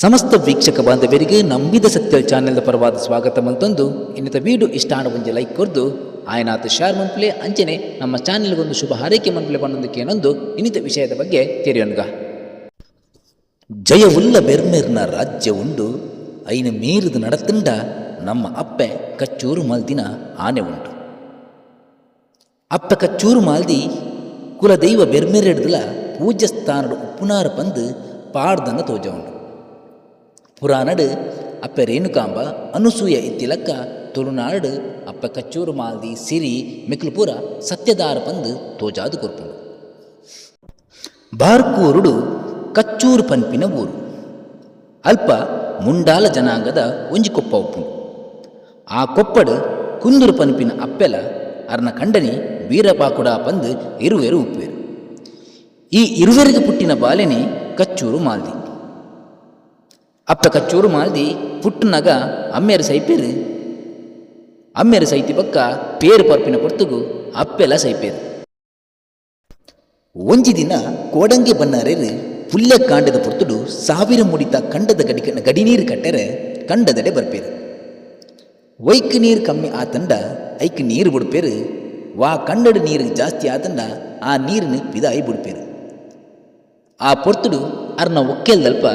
ಸಮಸ್ತ ವೀಕ್ಷಕ ಬಾಂಧವರಿಗೆ ನಂಬಿದ ಸತ್ಯ ಚಾನೆಲ್ದ ಪರವಾದ ಸ್ವಾಗತ ಮಂತೊಂದು ಇನ್ನಿತ ವೀಡಿಯೋ ಇಷ್ಟ ಆಂಡ ಒಂಜಿ ಲೈಕ್ ಕೊರ್ದು ಆಯನಾತ್ ಶೇರ್ ಮನ್ಪುಲೆ. ಅಂಚನೆ ನಮ್ಮ ಚಾನೆಲ್ಗೊಂದು ಶುಭ ಹಾರೈಕೆ ಮನ್ಪುಲೆ ಪನ್ನೊಂದಕ್ಕೆ ಏನೊಂದು ಇನ್ನಿತ ವಿಷಯದ ಬಗ್ಗೆ ತೆರೆಯೋನ್ಗ. ಜಯವುಲ್ಲ ಬೆರ್ಮೆರ್ನ ರಾಜ್ಯ ಉಂಡು, ಐನು ಮೀರಿದ ನಡತುಂಡ ನಮ್ಮ ಅಪ್ಪೆ ಕಚ್ಚೂರು ಮಾಲ್ದಿನ ಆನೆ ಉಂಡು. ಅಪ್ಪೆ ಕಚ್ಚೂರು ಮಾಲ್ದಿ ಕುಲದೈವ ಬೆರ್ಮೆರೆಡ್ದಲ ಪೂಜ್ಯ ಸ್ಥಾನಡು ಉಪ್ಪುನಾರು ಪಂದು ಪಾಡ್ದನ ತೋಜ ಉಂಡು. ಪುರಾಣಡು ಅಪ್ಪೆ ರೇಣುಕಾಂಬ ಅನುಸೂಯ ಇತ್ತಿಲಕ್ಕ ತುಳುನಾಡು ಅಪ್ಪೆ ಕಚ್ಚೂರು ಮಾಲ್ದಿ ಸಿರಿ ಮೆಕ್ಲು ಪೂರ ಸತ್ಯದಾರ ಪಂದು ತೋಜಾದು ಕೊರ್ಪುಂಡು. ಬಾರ್ಕೂರುಡು ಕಚ್ಚೂರು ಪನ್ಪಿನ ಊರು. ಅಲ್ಪ ಮುಂಡಾಲ ಜನಾಂಗದ ಒಂಜಿ ಕೊಪ್ಪ ಉಪ್ಪುಂಡು. ಆ ಕೊಪ್ಪಡು ಕುಂದೂರು ಪನ್ಪಿನ ಅಪ್ಪೆಲ ಅರ್ನ ಕಂಡನಿ ವೀರಪಾಕುಡ ಪಂದು ಇರುವೆರು ಉಪ್ಪೇರು. ಈ ಇರುವೆರಿಗೆ ಪುಟ್ಟಿನ ಬಾಲೆನೆ ಕಚ್ಚೂರು ಮಾಲ್ದಿ. ಅಪ್ಪೆ ಕಚ್ಚೂರು ಮಾಲ್ದಿ ಪುಟ್ಟುನಗ ಅಮ್ಮೇರು ಸೈಪೇರು. ಅಮ್ಮೇರು ಸೈತಿ ಬಕ್ಕ ಪೇರು ಪರ್ಪಿನ ಪೊರ್ತುಗು ಅಪ್ಪೆಲ ಸೈಪೇರು. ಒಂಜಿ ದಿನ ಕೋಡಂಗಿ ಬನ್ನಾರೇರು ಪುಲ್ಯ ಕಾಂಡದ ಪೊರ್ತುಡು ಸಾವಿರ ಮುಡಿತ ಕಂಡದ ಗಡಿ ಗಡಿನೀರು ಕಟ್ಟೆರೆ ಕಂಡದಡೆ ಬರ್ಪೇರು. ಒಯ್ಕ್ ನೀರು ಕಮ್ಮಿ ಆತಂಡ ಐಕ್ ನೀರು ಬಿಡ್ಪೇರು. ವಾ ಕಂಡಡು ನೀರು ಜಾಸ್ತಿ ಆತಂಡ ಆ ನೀರಿನ ಪಿದಾಯಿ ಬಿಡ್ಪೇರು. ಆ ಪೊರ್ತುಡು ಅರ್ನ ಒಕ್ಕೆಲ್ದಲ್ಪ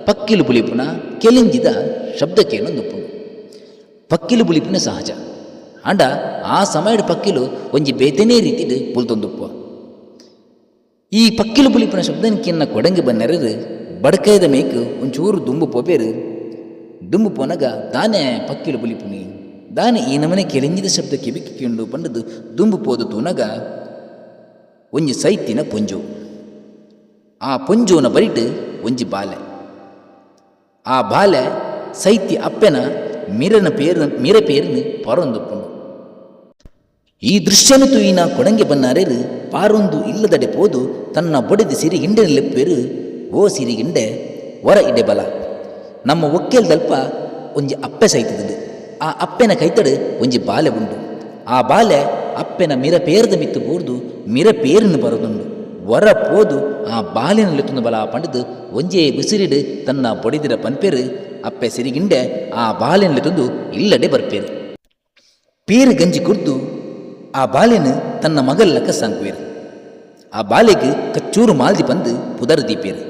ಪಕ್ಕಿಲು ಬುಲಿಪುನ ಕೆಲಿಂಜಿದ ಶಬ್ದಕ್ಕೇನೊಂದುಪ್ಪುಂಡು. ಪಕ್ಕಿಲು ಬುಲಿಪುನ ಸಹಜ ಆಂಡ ಆ ಸಮಯದ ಪಕ್ಕಿಲು ಒಂಜಿ ಬೇತೆನೇ ರೀತಿಡ್ ಬುಲ್ತೊಂದುಪ್ಪುವ. ಈ ಪಕ್ಕಿಲು ಬುಲಿಪುನ ಶಬ್ದನಿಕಿನ್ನ ಕೊಡಂಗಿ ಬನ್ನೆರರು ಬಡಕೈದ ಮೇಕ್ ಒಂಚೂರು ದುಂಬು ಪೋಪೇರು. ದುಂಬು ಪೋನಗ ದಾನೆ ಪಕ್ಕಿಲು ಬುಲಿಪುನಿ, ದಾನೆ ಈ ನಮನೆ ಕೆಲಿಂಜಿದ ಶಬ್ದ ಕಿಬಿಕ್ಕಿಂಡು ಪಂಡದು ದುಂಬು ಪೋದು ತೂನಗ ಒಂಜಿ ಸೈತಿನ ಪೊಂಜು, ಆ ಪೊಂಜೋನ ಬರಿಟ್ ಒಂಜಿ ಬಾಲೆ. ಆ ಬಾಲೆ ಸೈತಿ ಅಪ್ಪೆನ ಮಿರನ ಪೇರು ಮಿರ ಪೇರಿನ ಪರೊಂದುಪ್ಪುಂಡು. ಈ ದೃಶ್ಯನು ತೂಯಿನ ಕೊಡಂಗೆ ಬನ್ನಾರೇರು ಪಾರೊಂದು ಇಲ್ಲದಡೆ ಪೋದು ತನ್ನ ಬೊಡೆದಿ ಸಿರಿಗಿಂಡೆನ ಲೆಪ್ಪೇರು. ಓ ಸಿರಿಗಿಂಡೆ, ವರ ಇಡೆ ಬಲ, ನಮ್ಮ ಒಕ್ಕೆಲ್ದಲ್ಪ ಒಂಜಿ ಅಪ್ಪೆ ಸೈತದುಂಡು. ಆ ಅಪ್ಪೆನ ಕೈತಡು ಒಂಜಿ ಬಾಲೆ ಉಂಡು. ಆ ಬಾಲೆ ಅಪ್ಪೆನ ಮಿರ ಪೇರ್ದ ಮಿತ್ತು ಬೂರ್ದು ಮಿರ ಪೇರಿನ ಬರದುಂಡು. ವರ ಪೋದು ಆ ಬಾಲಿನ ಲೆತ್ತೊಂದು ಬಲ ಪಂಡದು ಒಂಜೇ ಬಿಸಿರಿಡು ತನ್ನ ಬೊಡಿದಿರ ಪನ್ಪೇರು. ಅಪ್ಪೆ ಸಿರಿಗಿಂಡೆ ಆ ಬಾಲಿನ ಲೆತ್ತೊಂದು ಇಲ್ಲಡೆ ಬರ್ಪೇರು. ಪೇರು ಗಂಜಿ ಕುರ್ದು ಆ ಬಾಲೆನು ತನ್ನ ಮಗಲ್ಲಕ್ಕ ಸಾಂಕುವೇರು. ಆ ಬಾಲೆಗ್ ಕಚ್ಚೂರು ಮಾಲ್ದಿ ಪಂದು ಪುದರ್ ದೀಪೇರು.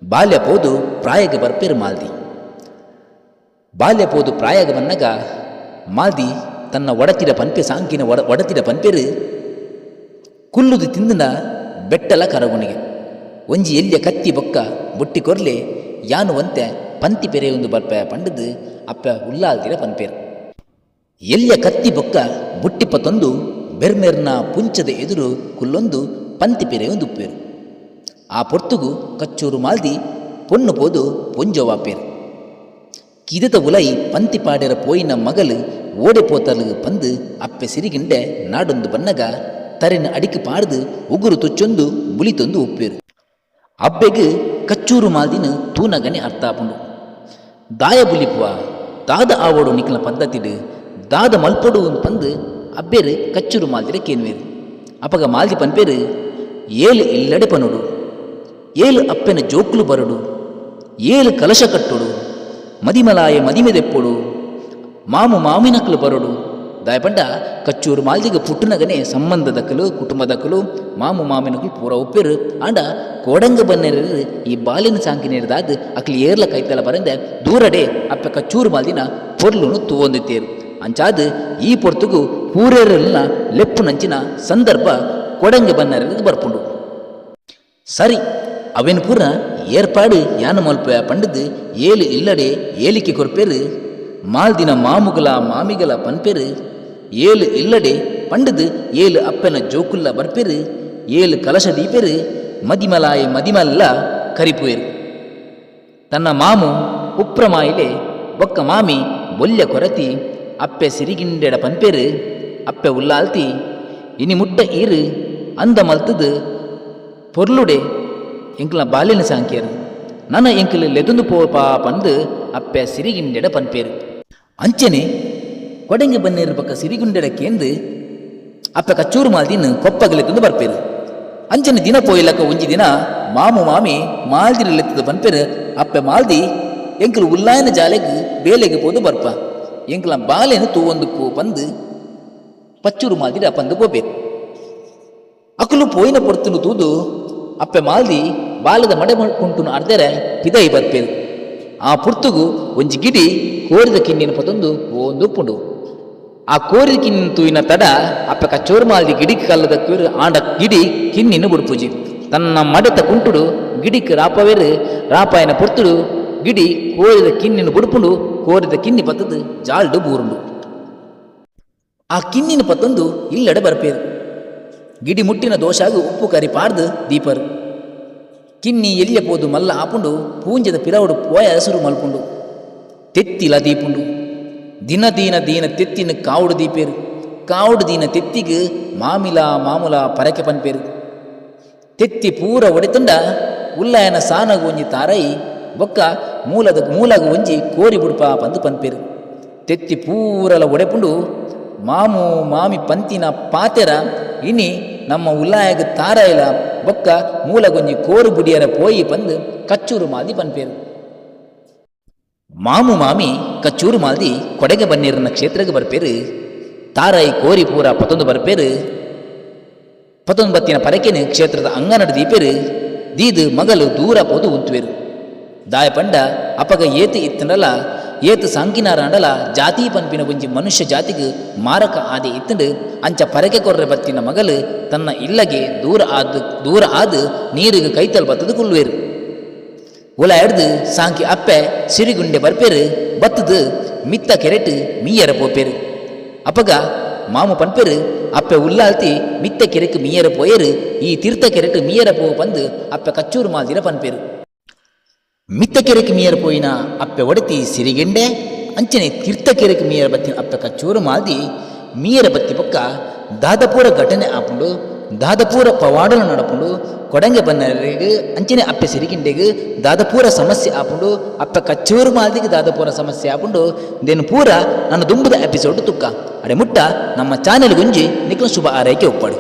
ಬಾಲ್ಯ ಪೋದು ಪ್ರಾಯಗ ಬರ್ಪೇರು ಮಾಲ್ದಿ. ಬಾಲ್ಯ ಪೋದು ಪ್ರಾಯಗ ಬನ್ನಗ ಮಾಲ್ದಿ ತನ್ನ ಒಡತಿರ ಪನ್ಪೆ ಸಾಂಕಿನ ಒಡತಿರ ಪನ್ಪೇರು, ಕುಲ್ಲುದು ತಿಂದನ ಬೆಟ್ಟಲ ಕರಗುಣಿಗೆ ಒಂಜಿ ಎಲ್ಯ ಕತ್ತಿ ಬೊಕ್ಕ ಬುಟ್ಟಿ ಕೊರ್ಲೆ, ಯಾನು ಒಂತೆ ಪಂತಿ ಪೆರೆಯೊಂದು ಬರ್ಪೆ ಪಂಡದು ಅಪ್ಪ ಉಲ್ಲಾಲ್ದಿರ ಪನ್ಪೇರು. ಎಲ್ಯ ಕತ್ತಿ ಬೊಕ್ಕ ಬುಟ್ಟಿಪ್ಪ ತಂದು ಬೆರ್ಮೆರ್ನ ಪುಂಚದ ಎದುರು ಕುಲ್ಲೊಂದು ಪಂತಿ ಪೆರೆಯೊಂದು ಉಪ್ಪೇರು. ಆ ಪೊರ್ತುಗು ಕಚ್ಚೂರು ಮಾಲ್ದಿ ಪೊಣ್ಣು ಪೋದು ಪೊಂಜೋವಾಪೇರು. ಕಿದತ ಉಲೈ ಪಂತಿ ಪಾಡೆರ ಪೋಯಿನ ಮಗಲು ಓಡೆ ಪೋತಲು ಪಂದು ಅಪ್ಪೆ ಸಿರಿಗಿಂಡೆ ನಾಡೊಂದು ಬನ್ನಗ ತರೆನ ಅಡಿಕೆ ಪಾಡ್ದು ಉಗುರು ತುಚ್ಚೊಂದು ಬುಲಿತೊಂದು ಉಪ್ಪೇರು. ಅಬ್ಬೆಗ್ ಕಚ್ಚೂರು ಮಾಲ್ದಿನ ತೂನಗನೆ ಅರ್ಥ ಆಪುಂಡು. ದಾಯ ಬುಲಿಪುವ, ದಾದ ಆವಡು, ನಿಕ್ಲ ಪದ್ಧತಿಡು ದಾದ ಮಲ್ಪೊಡು ಪಂದು ಅಬ್ಬೇರು ಕಚ್ಚೂರು ಮಾಲ್ದಿರ ಕೇನ್ವೇರು. ಅಪಗ ಮಾಲ್ದಿ ಪನ್ಪೇರು, ಏಳು ಇಲ್ಲಡೆ ಪನುಡು, ಏಳು ಅಪ್ಪೆನ ಜೋಕುಲು ಬರಡು, ಏಳು ಕಲಶ ಕಟ್ಟೊಡು, ಮದಿಮಲಾಯ ಮದಿಮೆದೆಪ್ಪೊಡು, ಮಾಮು ಮಾಮಿನಕ್ಲು ಬರಡು. ದಾಯಪಂಡ ಕಚ್ಚೂರು ಮಾಲ್ದಿಗ ಪುಟ್ಟುನಗನೆ ಸಂಬಂಧದಕ್ಕಲು ಕುಟುಂಬದಕ್ಕಲು ಮಾಮು ಮಾಮಿನಕಲು ಪೂರ ಒಪ್ಪೇರು. ಆಂಡ ಕೋಡಂಗ ಬನ್ನೆರರು ಈ ಬಾಲಿನ ಸಾಂಕಿನೇರ್ದಾದ್ ಅಕ್ಲು ಏರ್ಲ ಕೈತಲ ಬರಂದೆ ದೂರಡೆ ಅಪ್ಪೆ ಕಚ್ಚೂರು ಮಾಲ್ದಿನ ಪೊರ್ಲುನು ತೂವೊಂದಿತ್ತೇರು. ಅಂಚಾದ್ ಈ ಪೊರ್ತುಗು ಪೂರೇರಲ್ನ ಲೆಪ್ಪುನಂಚಿನ ಸಂದರ್ಭ ಕೊಡಂಗೆ ಬನ್ನರೆದು ಬರ್ಪುಂಡು. ಸರಿ, ಅವೆನ್ ಪೂರ ಏರ್ಪಾಡು ಯಾನ ಮಲ್ಪ ಪಂಡದು ಏಳು ಇಲ್ಲಡೆ ಏಲಿಕೆ ಕೊರ್ಪೇರು. ಮಾಲ್ದಿನ ಮಾಮುಗಲ ಮಾಮಿಗಲ ಪನ್ಪೇರು. ಏಳು ಇಲ್ಲಡೆ ಪಂಡದು ಏಳು ಅಪ್ಪನ ಜೋಕುಲ್ಲ ಬರ್ಪೇರು. ಏಳು ಕಲಶ ದೀಪೇರು. ಮದಿಮಲಾಯ ಮದಿಮಲ್ಲ ಕರಿಪುವೇರು. ತನ್ನ ಮಾಮು ಉಪ್ರಮಾಯಿಲೆ ಬೊಕ್ಕ ಮಾಮಿ ಬೊಲ್ಯ ಕೊರತಿ ಅಪ್ಪೆ ಸಿರಿಗಿಂಡೆಡ ಪನ್ಪೇರು. ಅಪ್ಪೆ ಉಲ್ಲಾಲ್ತಿ, ಇನಿ ಮುಟ್ಟ ಈರು ಅಂದ ಮಲ್ತದು ಪೊರ್ಲುಡೆ ಎಂಕ್ಲ ಬಾಲಿನ ಸಾಂಕ್ಯರು, ನನ ಎಂಕಲ್ ಲೆದುಂದು ಪೋಪಾ ಪಂದು ಅಪ್ಪೆ ಸಿರಿಗಿಂಡೆಡ ಪನ್ಪೇರು. ಅಂಚನೆ ಕೊಡಂಗೆ ಬನ್ನೇರು ಪಕ್ಕ ಸಿರಿಗುಂಡೆಡ ಕೇಂದು ಅಪ್ಪೆ ಕಚ್ಚೂರು ಮಾಲ್ದಿನ ಕೊಪ್ಪಗಲೆತುಂದು ಬರ್ಪೇರು. ಅಂಚನೆ ದಿನ ಪೋಯಿಲಕ್ಕ ಒಂಜಿ ದಿನ ಮಾಮು ಮಾಮಿ ಮಾಲ್ದಿನ ಲೆತ್ತದ ಪನ್ಪೆರ್, ಅಪ್ಪೆ ಮಾಲ್ದಿ ಎಂಕುಲು ಉಲ್ಲಾಯನ ಜಾಲೆಗ್ ಬೇಲೆಗ್ ಪೋದು ಬರ್ಪ, ಎಂಕುಲ ಬಾಲೆನ್ ತೂವೊಂದುಪ್ಪು ಪಂದ್ ಪಚ್ಚೂರು ಮಾಲ್ದಿಡ ಪಂದ್ ಪೋಪೆರ್. ಅಕುಲು ಪೋಯಿನ ಪೊರ್ತುನು ತೂದು ಅಪ್ಪೆ ಮಾಲ್ದಿ ಬಾಲೆದ ಮಡೆ ಕುಂಟುನು ಅರ್ದೆರೆ ಪಿದಯಿ ಬರ್ಪೆರ್. ಆ ಪೊರ್ತುಗು ಒಂಜಿ ಗಿಡಿ ಕೋರಿದ ಕಿನ್ನಿನ್ ಪತೊಂದು ಪೋವೊಂದುಪ್ಪುಂಡು. ಆ ಕೋರಿದ ಕಿನ್ನಿನ್ ತೂಯಿನ ತಡ ಅಪ್ಪೆ ಕಚ್ಚೋರು ಮಾಲ್ದಿ ಗಿಡಿಕ್ ಕಲ್ಲ್ ದಕ್ಕುವೆರ್, ಆಂಡ ಗಿಡಿ ಕಿನ್ನಿನ್ ಬುಡ್ಪುಜಿ. ತನ್ನ ಮಡೆತ ಕುಂಟುಡು ಗಿಡಿಕ್ ರಾಪವೆರ್. ರಾಪಾಯಿನ ಪೊರ್ತುಡು ಗಿಡಿ ಕೋರಿದ ಕಿನ್ನಿನ್ ಬುಡ್ಪುಂಡು. ಕೋರಿದ ಕಿನ್ನಿ ಪತ್ತ್ದ್ ಜಾಲ್ಡ್ ಬೂರುಂಡು. ಆ ಕಿನ್ನಿನ್ ಪತ್ತೊಂದು ಇಲ್ಲಡೆ ಬರ್ಪೆರ್. ಗಿಡಿ ಮುಟ್ಟಿನ ದೋಷಾಗ್ ಉಪ್ಪು ಕರಿ ಪಾಡ್ದ್ ದೀಪರ್. ಕಿನ್ನಿ ಎಲ್ಯ ಪೋದು ಮಲ್ಲ ಆಪುಂಡು. ಪೂಂಜೆದ ಪಿರವುಡು ಪೋಯರೆ ಸುರು ಮಲ್ಪುಂಡು. ತೆತ್ತಿಲ ದೀಪುಂಡು. ದಿನ ದೀನ ದೀನ ತೆತ್ತಿನ್ ಕಾವುಡು ದೀಪೆರ್. ಕಾವುಡು ದೀನ ತೆತ್ತಿಗ್ ಮಾಮಿಲ ಮಾಮುಲ ಪರಕೆ ಪನ್ಪೆರ್. ತೆತ್ತಿ ಪೂರ ಒಡೆತುಂಡ ಉಲ್ಲಾಯನ ಸಾನಗ್ ಒಂಜಿ ತಾರಯಿ ಬೊಕ್ಕ ಮೂಲದ ಮೂಲಗ್ ಒಂಜಿ ಕೋರಿ ಬುಡ್ಪ ಪಂದ್ ಪನ್ಪೆರ್. ತೆತ್ತಿ ಪೂರಲ ಒಡೆಪುಂಡು. ಮಾಮು ಮಾಮಿ ಪಂತಿನ ಪಾತೆರ ಇನಿ ನಮ್ಮ ಉಲ್ಲಾಯಗ್ ತಾರಾಯಿಲ ಬೊಕ್ಕ ಮೂಲಗೊಂಜಿ ಕೋರು ಬುಡಿಯರ ಪೋಯಿ ಪಂದ್ ಕಚ್ಚೂರು ಮಾದಿ ಪನ್ಪೆರ್. ಮಾಮು ಮಾಮಿ ಕಚ್ಚೂರು ಮಾಲ್ದಿ ಕೊಡೆಗೆ ಬನ್ನೇರನ ಕ್ಷೇತ್ರಗ್ ಬರ್ಪೆರ್. ತಾರಾಯಿ ಕೋರಿ ಪೂರ ಪತೊಂದು ಬರ್ಪೆರ್. ಪತೊಂದು ಬತ್ತಿನ ಪರಕೆನ್ ಕ್ಷೇತ್ರದ ಅಂಗನಡ್ ದೀಪೆರ್. ದೀದ್ ಮಗಲ್ ದೂರ ಪೋದು ಉಂತುವೆರ್. ದಾಯೆ ಪಂಡ ಅಪಗ ಏತ್ ಇತ್ತ್ಂಡಲ ಏತ್ ಸಾಂಕಿನಾರಾಂಡಲ ಜಾತಿ ಪನ್ಪಿನ ಒಂಜಿ ಮನುಷ್ಯ ಜಾತಿಗ್ ಮಾರಕ ಆದೆ ಇತ್ತ್ಂಡ್. ಅಂಚ ಪರಕೆ ಕೊರ್ರೆ ಬತ್ತಿನ ಮಗಲ್ ತನ್ನ ಇಲ್ಲಗೆ ದೂರ ಆದ್ ದೂರ ಆದ್ ನೀರುಗ್ ಕೈತಲ್ ಬತ್ತುದ್ ಕುಲ್ಲುವೆರ್. ಉಲಾಯಿಡ್ದ್ ಸಾಂಕಿ ಅಪ್ಪೆ ಸಿರಿಗುಂಡೆ ಬರ್ಪೆರ್. ಬತ್ತ್ದ್ ಮಿತ್ತ ಕೆರೆಟ್ ಮೀಯರ ಪೋಪೆರ್. ಅಪಗ ಮಾಮು ಪನ್ಪೆರ್ ಅಪ್ಪೆ ಉಲ್ಲಾಲ್ತಿ ಮಿತ್ತ ಕೆರೆಕ್ ಮೀಯರ ಪೋಯೆರ್, ಈ ತಿರ್ತ ಕೆರೆಟ್ ಮೀಯರ ಪೋ ಪಂದ್ ಅಪ್ಪೆ ಕಚ್ಚೂರು ಮಾಲ್ದಿರ ಪನ್ಪೆರ್. ಮಿತ್ತ ಕೆರೆಕ್ ಮೀಯರ ಪೋಯಿನ ಅಪ್ಪೆ ಒಡತಿ ಸಿರಿಗೆಂಡೆ ಅಂಚನೆ ತಿರ್ತ ಕೆರೆಕ್ ಮೀಯರ ಬತ್ತಿನ ಅಪ್ಪೆ ಕಚ್ಚೂರು ಮಾಲ್ದಿ ಮೀಯರ ಬತ್ತಿ ಬೊಕ್ಕ ದಾದ ಪೂರ ಘಟನೆ ಆಪುಂಡು, ದಾದ ಪೂರ ಪವಾಡಲು ನಡಪುಂಡು, ಕೊಡಂಗೆ ಬನ್ನರೆಗ್ ಅಂಚನೆ ಅಪ್ಪೆ ಸಿರಿಗಿಂಡೆಗ್ ದಾದ ಪೂರ ಸಮಸ್ಯೆ ಆಪುಂಡು, ಅಪ್ಪೆ ಕಚ್ಚೂರು ಮಾಲ್ದಿಗ್ ದಾದ ಪೂರ ಸಮಸ್ಯೆ ಆಪುಂಡು, ಇಂದೆನ್ ಪೂರ ನನ ದುಂಬುದ ಎಪಿಸೋಡ್ ತುಕ್ಕ. ಅಡೆ ಮುಟ್ಟ ನಮ್ಮ ಚಾನೆಲ್ ಗೊಂಜಿ ನಿಕ್ಲ ಶುಭ ಆರೈಕೆ ಉಪ್ಪಡ್.